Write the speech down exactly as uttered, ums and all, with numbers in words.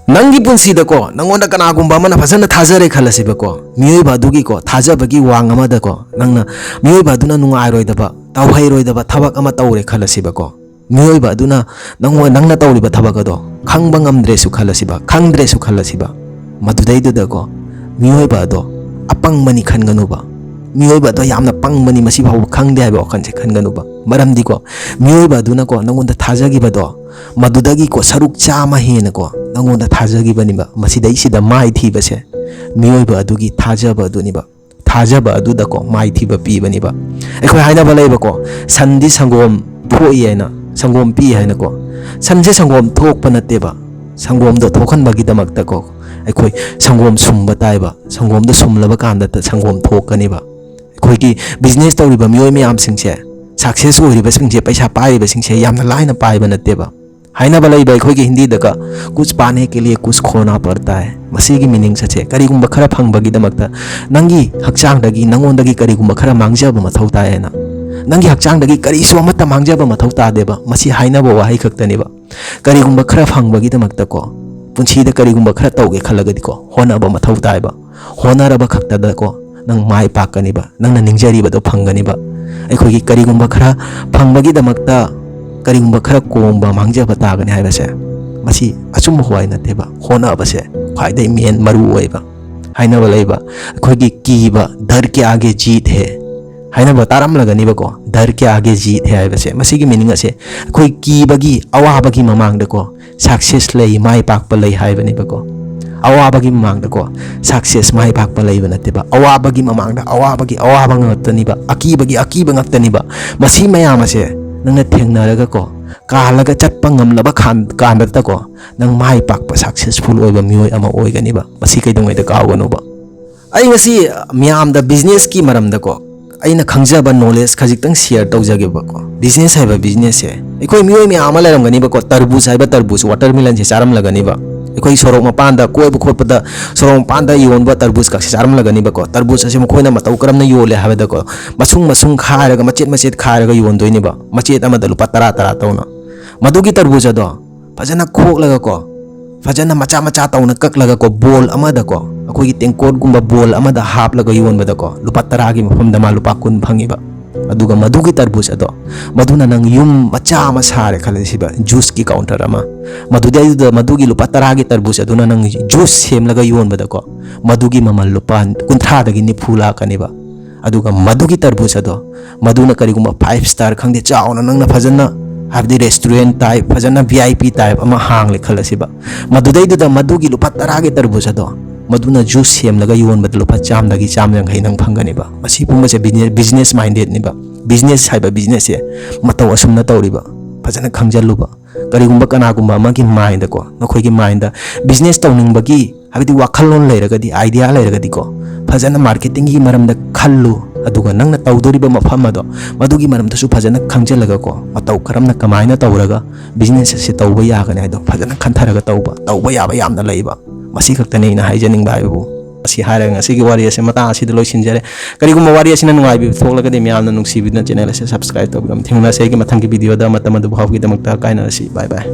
ꯅꯪꯒꯤ ꯄꯨꯟꯁꯤꯗꯀꯣ, ꯅꯪꯉꯣꯟꯗ ꯀꯅꯥꯒꯨꯝꯕ ꯑꯃꯅ ꯐꯖꯅ ꯊꯥꯖꯔꯦ ꯈꯜꯂꯁꯤꯕꯀꯣ, ꯃꯤꯑꯣꯏꯕ ꯑꯗꯨꯒꯤꯀꯣ, ꯊꯥꯖꯕꯒꯤ ꯋꯥꯡ ꯑꯃꯗꯀꯣ, ꯅꯪꯅ, ꯃꯤꯑꯣꯏꯕ ꯑꯗꯨꯅ ꯅꯨꯡꯉꯥꯏꯔꯣꯏꯗꯕ, ꯇꯧꯍꯩꯔꯣꯏꯗꯕ ꯊꯕꯛ ꯑꯃ ꯇꯧꯔꯦ ꯈꯜꯂꯁꯤꯕꯀꯣ, ꯃꯤꯑꯣꯏꯕ ꯑꯗꯨꯅ ꯅꯪꯉꯣꯟ-, ꯅꯪꯅ ꯇꯧꯔꯤꯕ ꯊꯕꯛ ꯑꯗꯣ ꯈꯪꯕ ꯉꯝꯗ꯭ꯔꯦꯁꯨ ꯈꯜꯂꯁꯤꯕ, ꯈꯪꯗ꯭ꯔꯦꯁꯨ ꯈꯜꯂꯁꯤꯕ, ꯃꯗꯨꯗꯩꯗꯨꯗꯀꯣ, ꯃꯤꯑꯣꯏꯕ ꯑꯗꯣ ꯑꯄꯪꯕꯅꯤ ꯈꯟꯒꯅꯨꯕ꯫ ꯃꯤꯑꯣꯏꯕ ꯑꯗꯣ ꯌꯥꯝꯅ ꯄꯪꯕꯅꯤ, ꯃꯁꯤ ꯐꯥꯎꯕ ꯈꯪꯗꯦ ꯍꯥꯏꯕ ꯋꯥꯈꯜꯁꯦ ꯈꯟꯒꯅꯨꯕ꯫ ꯃꯔꯝꯗꯤꯀꯣ, ꯃꯤꯑꯣꯏꯕ ꯑꯗꯨꯅꯀꯣ, ꯅꯪꯉꯣꯟꯗ ꯊꯥꯖꯈꯤꯕꯗꯣ, ꯃꯗꯨꯗꯒꯤꯀꯣ, ꯁꯔꯨꯛ ꯆꯥꯝꯃ ꯍꯦꯟꯅꯀꯣ, ꯅꯪꯉꯣꯟꯗ ꯊꯥꯖꯈꯤꯕꯅꯤꯕ꯫ ꯃꯁꯤꯗꯩꯁꯤꯗ ꯃꯥꯏ ꯊꯤꯕꯁꯦ ꯃꯤꯑꯣꯏꯕ ꯑꯗꯨꯒꯤ ꯊꯥꯖꯕ ꯑꯗꯨꯅꯤꯕ꯫ ꯊꯥꯖꯕ ꯑꯗꯨꯗꯀꯣ, ꯃꯥꯏꯊꯤꯕ ꯄꯤꯕꯅꯤꯕ꯫ ꯑꯩꯈꯣꯏ ꯍꯥꯏꯅꯕ ꯂꯩꯕꯀꯣ, "ꯁꯟꯗꯤ ꯁꯪꯒꯣꯝ ꯊꯣꯛꯏ" ꯍꯥꯏꯅ, ꯁꯪꯒꯣꯝ ꯄꯤ ꯍꯥꯏꯅꯀꯣ꯫ ꯁꯟꯁꯦ ꯁꯪꯒꯣꯝ ꯊꯣꯛꯄ ꯅꯠꯇꯦꯕ꯫ ꯁꯪꯒꯣꯝꯗꯣ ꯊꯣꯛꯍꯟꯕꯒꯤꯗꯃꯛꯇꯀꯣ, ꯑꯩꯈꯣꯏ ꯁꯪꯒꯣꯝ ꯁꯨꯝꯕ ꯇꯥꯏꯕ꯫ ꯁꯪꯒꯣꯝꯗꯣ ꯁꯨꯝꯂꯕ ꯀꯥꯟꯗ ꯁꯪꯒꯣꯝ ꯊꯣꯛꯀꯅꯤꯕ꯫ ꯑꯩꯈꯣꯏꯒꯤ ꯕꯤꯖꯤꯅꯦꯁ ꯇꯧꯔꯤꯕ ꯃꯤꯑꯣꯏ ꯃꯌꯥꯝꯁꯤꯡꯁꯦ, ꯁꯛꯁꯦꯁ ꯑꯣꯏꯔꯤꯕꯁꯤꯡꯁꯦ, ꯄꯩꯁꯥ ꯄꯥꯏꯔꯤꯕꯁꯤꯡꯁꯦ ꯌꯥꯝꯅ ꯂꯥꯏꯅ ꯄꯥꯏꯕ ꯅꯠꯇꯦꯕ꯫ ꯍꯥꯏꯅꯕ ꯂꯩꯕ ꯑꯩꯈꯣꯏꯒꯤ ꯍꯤꯟꯗꯤꯗꯒ, "ꯀꯨꯆ ꯄꯥꯅꯦ ꯀꯦ ꯂꯤꯌꯦ ꯀꯨꯆ ꯈꯣꯅꯥ ꯄꯔꯇꯥ ꯍꯦ"꯫ ꯃꯁꯤꯒꯤ ꯃꯤꯅꯤꯡꯁꯦ, ꯀꯔꯤꯒꯨꯝꯕ ꯈꯔ ꯐꯪꯕꯒꯤꯗꯃꯛꯇ ꯅꯪꯒꯤ ꯍꯛꯆꯥꯡꯗꯒꯤ, ꯅꯪꯉꯣꯟꯗꯒꯤ ꯀꯔꯤꯒꯨꯝꯕ ꯈꯔ ꯃꯥꯡꯖꯕ ꯃꯊꯧ ꯇꯥꯏ ꯍꯥꯏꯅ꯫ ꯅꯪꯒꯤ ꯍꯛꯆꯥꯡꯗꯒꯤ ꯀꯔꯤꯁꯨ ꯑꯃꯠꯇ ꯃꯥꯡꯖꯕ ꯃꯊꯧ ꯇꯥꯗꯦꯕ꯫ ꯃꯁꯤ ꯍꯥꯏꯅꯕ ꯋꯥꯍꯩ ꯈꯛꯇꯅꯦꯕ꯫ ꯀꯔꯤꯒꯨꯝꯕ ꯈꯔ ꯐꯪꯕꯒꯤꯗꯃꯛꯇꯀꯣ, ꯄꯨꯟꯁꯤꯗ ꯀꯔꯤꯒꯨꯝꯕ ꯈꯔ ꯇꯧꯒꯦ ꯈꯜꯂꯒꯗꯤꯀꯣ, ꯍꯣꯠꯅꯕ ꯃꯊꯧ ꯇꯥꯏꯕ꯫ ꯍꯣꯠꯅꯔꯕ ꯈꯛꯇꯗꯀꯣ, ꯅꯪ ꯃꯥꯏ ꯄꯥꯛꯀꯅꯤꯕ, ꯅꯪꯅ ꯅꯤꯡꯖꯔꯤꯕꯗꯣ ꯐꯪꯒꯅꯤꯕ꯫ ꯑꯩꯈꯣꯏꯒꯤ ꯀꯔꯤꯒꯨꯝꯕ ꯈꯔ ꯐꯪꯕꯒꯤꯗꯃꯛꯇ ꯀꯔꯤꯒꯨꯝꯕ ꯈꯔ ꯀꯣꯝꯕ ꯃꯥꯡꯖꯕ ꯇꯥꯒꯅꯤ ꯍꯥꯏꯕꯁꯦ, ꯃꯁꯤ ꯑꯆꯨꯝꯕ ꯋꯥꯍꯩ ꯅꯠꯇꯦꯕ꯫ ꯍꯣꯠꯅꯕꯁꯦ ꯈ꯭ꯋꯥꯏꯗꯒꯤ ꯃꯦꯟ ꯃꯔꯨ ꯑꯣꯏꯕ꯫ ꯍꯥꯏꯅꯕ ꯂꯩꯕ, ꯑꯩꯈꯣꯏꯒꯤ ꯀꯤꯕ, "ꯗꯔ ꯀꯦ ꯑꯥꯒꯦ ꯖꯤꯠ ꯍꯦ" ꯍꯥꯏꯅꯕ ꯇꯥꯔꯝꯂꯒꯅꯤꯕꯀꯣ꯫ "ꯗꯔ ꯀꯦ ꯑꯥꯒꯦ ꯖꯤꯠ ꯍꯦ" ꯍꯥꯏꯕꯁꯦ, ꯃꯁꯤꯒꯤ ꯃꯤꯅꯤꯡ ꯑꯁꯦ, ꯑꯩꯈꯣꯏ ꯀꯤꯕꯒꯤ, ꯑꯋꯥꯕꯒꯤ ꯃꯃꯥꯡꯗꯀꯣ, ꯁꯛꯁꯦꯁ ꯂꯩ, ꯃꯥꯏ ꯄꯥꯛꯄ ꯂꯩ ꯍꯥꯏꯕꯅꯦꯕꯀꯣ꯫ ꯑꯋꯥꯕꯒꯤ ꯃꯃꯥꯡꯗꯀꯣ, ꯁꯛꯁꯦꯁ, ꯃꯥꯏ ꯄꯥꯛꯄ ꯂꯩꯕ ꯅꯠꯇꯦꯕ꯫ ꯑꯋꯥꯕꯒꯤ ꯃꯃꯥꯡꯗ ꯑꯋꯥꯕꯒꯤ ꯑꯋꯥꯕ ꯉꯥꯛꯇꯅꯤꯕ, ꯑꯀꯤꯕꯒꯤ ꯑꯀꯤꯕ ꯉꯥꯛꯇꯅꯤꯕ꯫ ꯃꯁꯤ ꯃꯌꯥꯝ ꯑꯁꯦ ꯅꯪꯅ ꯊꯦꯡꯅꯔꯒꯀꯣ, ꯀꯥꯜꯂꯒ ꯆꯠꯄ ꯉꯝꯂꯕ ꯈꯥꯟ-, ꯀꯥꯟꯗꯇꯀꯣ, ꯅꯪ ꯃꯥꯏ ꯄꯥꯛꯄ, ꯁꯛꯁꯦꯁꯐꯨꯜ ꯑꯣꯏꯕ ꯃꯤꯑꯣꯏ ꯑꯃ ꯑꯣꯏꯒꯅꯤꯕ꯫ ꯃꯁꯤ ꯀꯩꯗꯧꯉꯩꯗ ꯀꯥꯎꯒꯅꯨꯕ꯫ ꯑꯩ ꯉꯁꯤ ꯃꯤꯌꯥꯝꯗ ꯕꯤꯖꯤꯅꯦꯁꯀꯤ ꯃꯔꯝꯗꯀꯣ, ꯑꯩꯅ ꯈꯪꯖꯕ ꯅꯣꯂꯦꯖ ꯈꯖꯤꯛꯇꯪ ꯁꯤꯌꯔ ꯇꯧꯖꯒꯦꯕꯀꯣ꯫ ꯕꯤꯖꯤꯅꯦꯁ ꯍꯥꯏꯕ ꯕꯤꯖꯤꯅꯦꯁꯁꯦ, ꯑꯩꯈꯣꯏ ꯃꯤꯑꯣꯏ ꯃꯌꯥꯝ ꯑꯃ ꯂꯩꯔꯝꯒꯅꯤꯕꯀꯣ, ꯇꯔꯕꯨꯖ ꯍꯥꯏꯕ ꯇꯔꯕꯨꯖ, ꯋꯥꯇꯔꯃꯦꯂꯟꯁꯦ ꯆꯥꯔꯝꯂꯒꯅꯤꯕ꯫ ꯑꯩꯈꯣꯏ ꯁꯣꯔꯣꯛ ꯃꯄꯥꯟꯗ ꯀꯣꯏꯕ ꯈꯣꯠꯄꯗ ꯁꯣꯔꯣꯛ ꯃꯄꯥꯟꯗ ꯌꯣꯟꯕ ꯇꯔꯕꯨꯖ ꯀꯛꯁꯦ ꯆꯥꯔꯝꯂꯒꯅꯤꯕꯀꯣ꯫ ꯇꯔꯕꯨꯖ ꯑꯁꯦ ꯃꯈꯣꯏꯅ ꯃꯇꯧ ꯀꯔꯝꯅ ꯌꯣꯜꯂꯦ ꯍꯥꯏꯕꯗꯀꯣ, ꯃꯁꯨꯡ ꯃꯁꯨꯡ ꯈꯥꯏꯔꯒ, ꯃꯆꯦꯠ ꯃꯆꯦꯠ ꯈꯥꯏꯔꯒ ꯌꯣꯟꯗꯣꯏꯅꯦꯕ, ꯃꯆꯦꯠ ꯑꯃꯗ ꯂꯨꯄꯥ ꯇꯔꯥ ꯇꯔꯥ ꯇꯧꯅ꯫ ꯃꯗꯨꯒꯤ ꯇꯔꯕꯨꯖ ꯑꯗꯣ ꯐꯖꯅ ꯈꯣꯛꯂꯒꯀꯣ, ꯐꯖꯅ ꯃꯆꯥ ꯃꯆꯥ ꯇꯧꯅ ꯀꯛꯂꯒꯀꯣ, ꯕꯣꯜ ꯑꯃꯗꯀꯣ, ꯑꯩꯈꯣꯏꯒꯤ ꯇꯦꯡꯀꯣꯠꯀꯨꯝꯕ ꯕꯣꯜ ꯑꯃꯗ ꯍꯥꯞꯂꯒ ꯌꯣꯟꯕꯗꯀꯣ, ꯂꯨꯄꯥ ꯇꯔꯥꯒꯤ ꯃꯐꯝꯗ ꯃꯥ ꯂꯨꯄꯥ ꯀꯨꯟ ꯐꯪꯉꯤꯕ꯫ ꯑꯗꯨꯒ ꯃꯗꯨꯒꯤ ꯇꯔꯕꯨꯖ ꯑꯗꯣ, ꯃꯗꯨꯅ ꯅꯪ ꯌꯨꯝ ꯃꯆꯥ ꯑꯃ ꯁꯥꯔꯦ ꯈꯜꯂꯁꯤꯕ, ꯖꯨꯁꯀꯤ ꯀꯥꯎꯟꯇꯔ ꯑꯃ꯫ ꯃꯗꯨꯗꯩꯗꯨꯗ ꯃꯗꯨꯒꯤ ꯂꯨꯄꯥ ꯇꯔꯥꯒꯤ ꯇꯔꯕꯨꯖ ꯑꯗꯨꯅ ꯅꯪ ꯖꯨꯁ ꯁꯦꯝꯂꯒ ꯌꯣꯟꯕꯗꯀꯣ, ꯃꯗꯨꯒꯤ ꯃꯃꯜ ꯂꯨꯄꯥ ꯀꯨꯟꯊ꯭ꯔꯥꯗꯒꯤ ꯅꯤꯐꯨ ꯂꯥꯛꯀꯅꯦꯕ꯫ ꯑꯗꯨꯒ ꯃꯗꯨꯒꯤ ꯇꯔꯕꯨꯖ ꯑꯗꯣ, ꯃꯗꯨꯅ ꯀꯔꯤꯒꯨꯝꯕ ꯐꯥꯏꯚ ꯁ꯭ꯇꯥꯔ ꯈꯪꯗꯦ, ꯆꯥꯎꯅ ꯅꯪꯅ ꯐꯖꯅ, ꯍꯥꯏꯕꯗꯤ ꯔꯦꯁꯇꯨꯔꯦꯟ ꯇꯥꯏꯞ, ꯐꯖꯅ ꯚꯤ ꯑꯥꯏ ꯄꯤ ꯇꯥꯏꯞ ꯑꯃ ꯍꯥꯡꯂꯦ ꯈꯜꯂꯁꯤꯕ, ꯃꯗꯨꯗꯩꯗꯨꯗ ꯃꯗꯨꯒꯤ ꯂꯨꯄꯥ ꯇꯔꯥꯒꯤ ꯇꯔꯕꯨꯖ ꯑꯗꯣ, ꯃꯗꯨꯅ ꯖꯨꯁ ꯁꯦꯝꯂꯒ ꯌꯣꯟꯕꯗ ꯂꯨꯄꯥ ꯆꯥꯝꯗꯒꯤ ꯆꯥꯝ ꯌꯥꯡꯈꯩ ꯅꯪ ꯐꯪꯒꯅꯦꯕ꯫ ꯃꯁꯤ ꯄꯨꯝꯕꯁꯦ ꯕꯤꯖꯤꯅꯦꯁ ꯃꯥꯏꯟꯗꯦꯠꯅꯦꯕ꯫ ꯕꯤꯖꯤꯅꯦꯁ ꯍꯥꯏꯕ ꯕꯤꯖꯤꯅꯦꯁꯁꯦ ꯃꯇꯧ ꯑꯁꯨꯝꯅ ꯇꯧꯔꯤꯕ, ꯐꯖꯅ ꯈꯪꯖꯜꯂꯨꯕ꯫ ꯀꯔꯤꯒꯨꯝꯕ ꯀꯅꯥꯒꯨꯝꯕ ꯑꯃꯒꯤ ꯃꯥꯏꯟꯗꯀꯣ, ꯅꯈꯣꯏꯒꯤ ꯃꯥꯏꯟꯗ ꯕꯤꯖꯤꯅꯦꯁ ꯇꯧꯅꯤꯡꯕꯒꯤ, ꯍꯥꯏꯕꯗꯤ ꯋꯥꯈꯜꯂꯣꯟ ꯂꯩꯔꯒꯗꯤ, ꯑꯥꯏꯗꯤꯌꯥ ꯂꯩꯔꯒꯗꯤꯀꯣ, ꯐꯖꯅ ꯃꯥꯔꯀꯦꯇꯤꯡꯒꯤ ꯃꯔꯝꯗ ꯈꯜꯂꯨ꯫ ꯑꯗꯨꯒ ꯅꯪꯅ ꯇꯧꯗꯣꯔꯤꯕ ꯃꯐꯝ ꯑꯗꯣ, ꯃꯗꯨꯒꯤ ꯃꯔꯝꯗꯁꯨ ꯐꯖꯅ ꯈꯪꯖꯤꯜꯂꯒꯀꯣ, ꯃꯇꯧ ꯀꯔꯝꯅ, ꯀꯃꯥꯏꯅ ꯇꯧꯔꯒ ꯕꯤꯖꯤꯅꯦꯁ ꯑꯁꯤ ꯇꯧꯕ ꯌꯥꯒꯅꯤ ꯍꯥꯏꯗꯣ ꯐꯖꯅ ꯈꯟꯊꯔꯒ ꯇꯧꯕ꯫ ꯇꯧꯕ ꯌꯥꯕ ꯌꯥꯝꯅ ꯂꯩꯕ꯫ ꯃꯁꯤ ꯈꯛꯇꯅꯤ ꯑꯩꯅ ꯍꯥꯏꯖꯅꯤꯡꯕ ꯍꯥꯏꯕꯕꯨ꯫ ꯑꯁꯤ ꯍꯥꯏꯔꯒ ꯉꯁꯤꯒꯤ ꯋꯥꯔꯤ ꯑꯁꯤ ꯃꯇꯥꯡ ꯑꯁꯤꯗ ꯂꯣꯏꯁꯤꯟꯖꯔꯦ꯫ ꯀꯔꯤꯒꯨꯝꯕ ꯋꯥꯔꯤ ꯑꯁꯤꯅ ꯅꯨꯡꯉꯥꯏꯕꯤꯕ ꯊꯣꯛꯂꯒꯗꯤ, ꯃꯌꯥꯝꯅ ꯅꯨꯡꯁꯤꯕꯤꯗꯨꯅ ꯆꯦꯅꯦꯜ ꯑꯁꯤ ꯁꯕꯁꯀ꯭ꯔꯥꯏꯕ ꯇꯧꯕꯤꯔꯝꯃꯨ꯫ ꯊꯦꯡꯅꯁꯦ ꯑꯩꯒꯤ ꯃꯊꯪꯒꯤ ꯚꯤꯗꯤꯑꯣꯗ꯫ ꯃꯇꯝ ꯑꯗꯨ ꯐꯥꯎꯕꯒꯤꯗꯃꯛꯇ ꯀꯥꯏꯅꯔꯁꯤ꯫ ꯕꯥꯏ ꯕꯥꯏ꯫